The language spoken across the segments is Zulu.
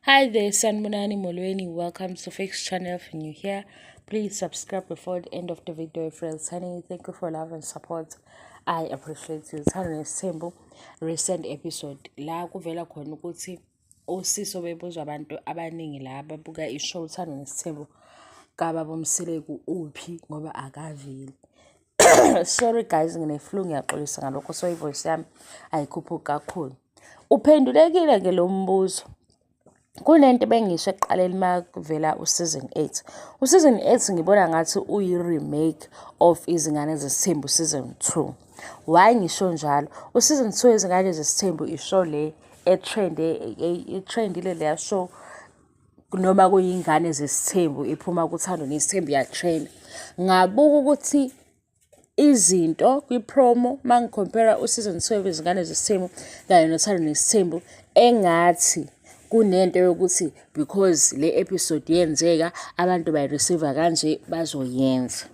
Hi there, Sanibonani Molweni. Welcome to Fix Channel. If you're new here, please subscribe before the end of the video. Friends, honey, thank you for love and support. I appreciate you. Uthando Nesithembu recent episode la kuvela khona ukuthi usisi obebuzwa abantu abaningi la ababuka ishow Uthando Nesithembu kababa uMseleku uphi ngoba akaveli. Sorry guys, ngine-flu, ngiyaxolisa ngalokho, so ivoice yami ayikhuphuki kakhulu. Uphendulekile-ke lo mbuzo. Kunento ebengisho ekuqaleni uma kuvela u-season 8. U-season 8 ngibona ngathi uyi-remake of Izingane Zesithembu season 2. Why ngisho njalo? U-season 2 Izingane Zesithembu ishow le etrende, itrendile leya show, noma kuyingane zesithembu iphuma kuThando Nesithembu, yatrenda. Ngabuka ukuthi izinto kwi-promo uma ngi-compare u-season 2 Izingane Zesithembu kanye noThando Nesithembu, engathi kunento yokuthi because le episode yenzeka, abantu bayi-receive kanje, bazoyenza.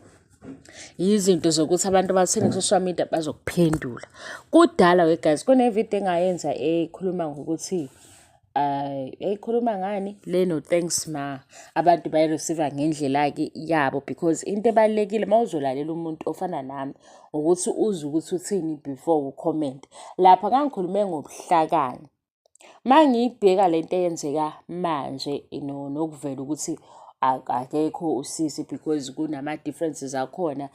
Yizinto zokuthi abantu bathini ku-social media, bazokuphendula. Kudala we guys, kune-video engayenza ekhuluma ngokuthi yayikhuluma ngani le no thanks ma, abantu bayi-receive ngendlela-ke yabo, because into ebalulekile uma uzolalela umuntu ofana nami ukuthi uzwe ukuthi uthini before u-comment. Lapha ngangikhulume ngobuhlakani. Uma ngiyibheka lento eyenzeka manje nokuvela ukuthi akekho usisi because kunama-differences akhona,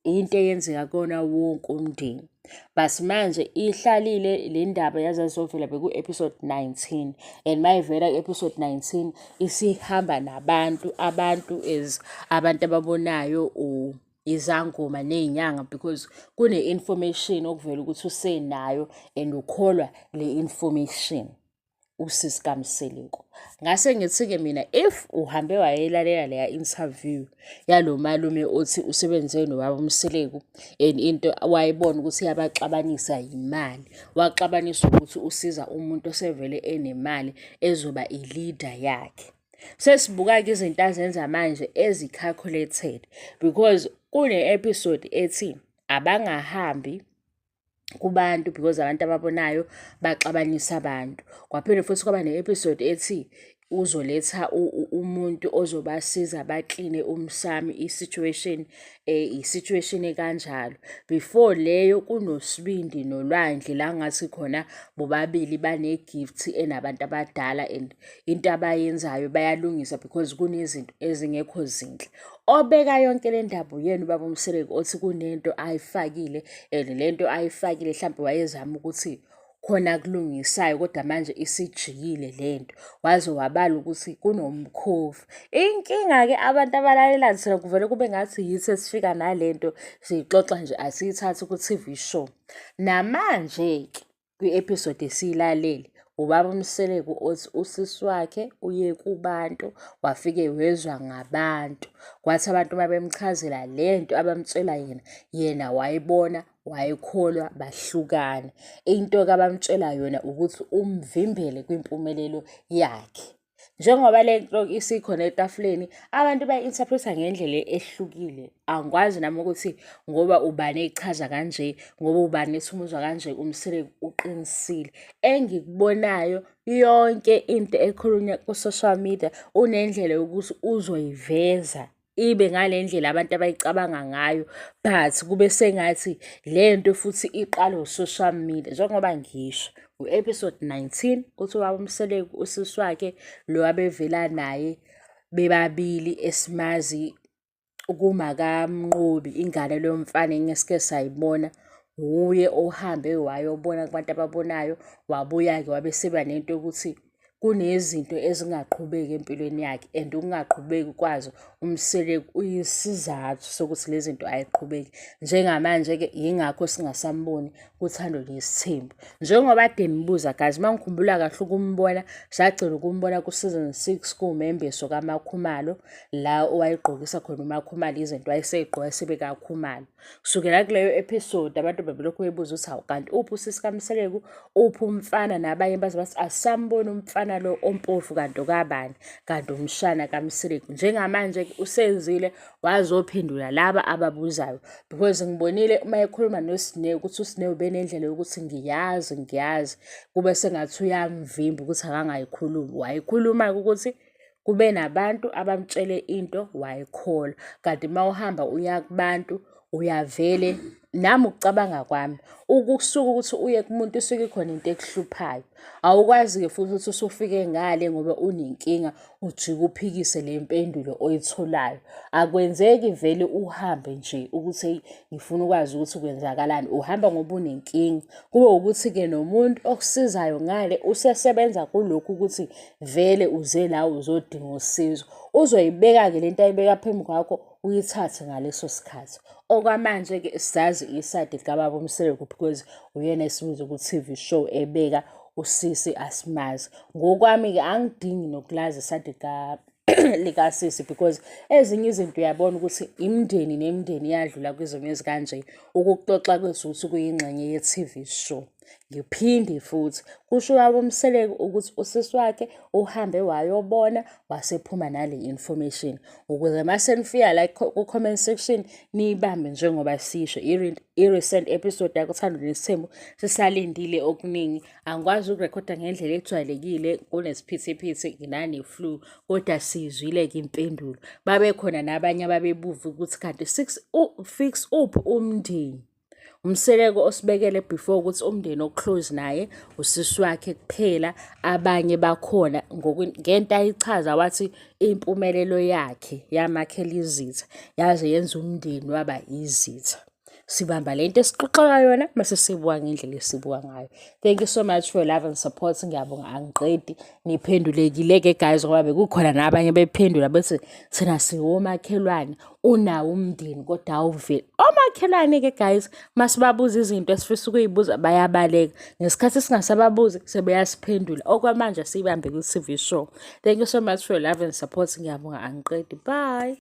into eyenzeka kuwona wonke umndeni. But manje ihlalile le ndaba yaze yazovela beku-episode 19, and mayivela ku-episode 19 isihamba nabantu, abantu is abantu ababonayo or izangoma ney'nyanga, because kune-information okuvela ukuthi usenayo and ukholwa le information usisi kaMseleku. Ngase ngithi-ke mina, if uhambe wayeyilalela leya interview yalo malume othi usebenze nobaba uMseleku and into wayebona ukuthi iyabaxabanisa yimali, waxabaniswa ukuthi usiza umuntu osevele enemali ezoba i-leader yakhe. Sesibuka-ke izinto azenza manje ezi-calculated, because kune-episode ethi abangahambi kubantu because abantu ababonayo baxabanisa abantu. Kwaphinde futhi kwaba ne-episode ethi uzoletha umuntu ozobasiza bakline umsamo, i-situation i-situation ekanjalo. Before leyo kunoSibindi noLwandle la ngathi khona bobabili bane-gift enabantu abadala and into abayenzayo bayalungisa because kunezinto ezingekho zinhle. Obeka yonke le ndaba uyena ubaba uMseleku othi kunento ayifakile, and lento ayifakile hlampe wayezama ukuthi khona akulungisayo, kodwa manje isijikile lento, waze wabala ukuthi kunomkhovu. Inkinga-ke abantu abalalela thina kuvele kube ngathi yithi esifika nalento, siyixoxa nje, asiyithathi ku-TV show. Namanje-ke kwi-episode esiyilalele, ubaba uMseleku othi usisi wakhe uye kubantu, wafike wezwa ngabantu. Kwathi abantu uma bemchazela lento abamtshela yena, yena wayibona, wayikholwa, bahlukana. Into-ke abamtshela yona ukuthi umvimbele kwimpumelelo yakhe. Njengoba le nto isikhona etafuleni, abantu bayi-interpret-a ngendlela ehlukile. Angikwazi nami ukuthi ngoba ubani echaza kanje, ngoba ubani ethi umuzwa kanje, uMseleku uqinisile. Engikubonayo, yonke into ekhulunywa ku-social media unendlela yokuthi uzoyiveza ibe ngale ndlela abantu abayicabanga ngayo, but kube sengathi lento futhi iqala u-social media. Njengoba ngisho, u-episode 19 uthi ubaba uMseleku usisi wakhe lo abevela naye bebabili esimazi kumakamnqobi, ingane leyo mfana engesike sayibona, wuye ohambe wayobona kubantu ababonayo, wabuya-ke wabe seba nento yokuthi kunezinto ezingaqhubeki empilweni yakhe, and ukungaqhubeki kwazo uMseleku uyisizathu sokuthi lezi zinto ayiqhubeki. Njengamanje-ke yingakho singasamboni kuThando Nesithembu. Njengoba kade nibuza guys, uma ngikhumbula kahle ukumbona, sagcina ukumbona ku-season 6 kuwumembeso kaMakhumalo, la owayegqokisa khona uMakhumalo izinto wayesey'gqoka sebekaKhumalo. Kusukela kuleyo episode abantu bebelokhu bebuza ukuthi hawu, kanti uphi usisi kaMseleku, uphi umfana, nabanye baze bathi asisamboni umfana. mfana lo ompofu kanti okabani, kanti umshana kaMseleku. Njengamanje-ke usenzile wazophendula laba ababuzayo because ngibonile uma ekhuluma noSne ukuthi uSne ubenendlela yokuthi ngiyazi ngiyazi kube sengathi uyamvimba ukuthi akangayikhulumi. Wayikhuluma-ke ukuthi kube nabantu abamtshele into wayikholwa kanti uma uhamba uya kubantu uyavele nami ukucabanga kwami ukusuka ukuthi uye kumuntu isuke ikhona into ekuhluphayo awukwazi-ke futhi ukuthi usufike ngale ngoba unenkinga ujike uphikise le mpendulo oyitholayo akwenzeki vele uhambe nje ukuthi eyi ngifuna ukwazi ukuthi kwenzakalani uhamba ngoba unenkinga kube ukuthi-ke nomuntu okusizayo ngale usesebenza kulokhu ukuthi vele uze la uzodinga usizo uzoyibeka-ke lento ayibeka phambi kwakho uyithathe ngaleso sikhathi okwamanje-ke sazi isayidi likababa uMseleku because uyena esibiza ku-TV show ebeka usisi asimazi ngokwami-ke angidingi nokulazi isayidi likasisi because ezinye izinto uyabona ukuthi imindeni nemindeni iyadlula kwizimo ezikanje ukuxoxa kwethu ukuthi kuyingxenye ye-TV show Ngiphinde futhi kusho ubaba uMseleku ukuthi usisi wakhe uhambe wayobona wasephuma nale information ukuze mase nifika la ku-comment section niyibambe njengoba sisho i-recent episode yakuThando Nesithembu sisalindile okuningi angikwazi ukurekhoda ngendlela ejwayelekile kunesiphithiphithi nginane-flu kodwa siyizwile-ke impendulo babekhona nabanye ababebuva ukuthi kanti six fix uphi umndeni Umseleko osibekele before ukuthi umndeni o-close naye usisi wakhe kuphela abanye bakhona ngento ayichaza wathi impumelelo yakhe yamakhela izitha yaze yenza umndeni waba izitha. Sibamba lento esixoxela yona mase sibuka ngendlela esibuka ngayo. Thank you so much for your love and support. Ngiyabonga angiqedi niphendulekile-ke guys ngoba bekukhona nabanye bephendula bethi thina siwomakhelwane unawo umndeni kodwa awuveli. Omakhelwane-ke guys masibabuza izinto esifisa ukuyibuza bayabaleka. Ngesikhathi singasababuzi sebeyasiphendula. Okwamanje siyibambe kwi-TV show. Thank you so much for your love and support. Ngiyabonga angiqedi. Bye.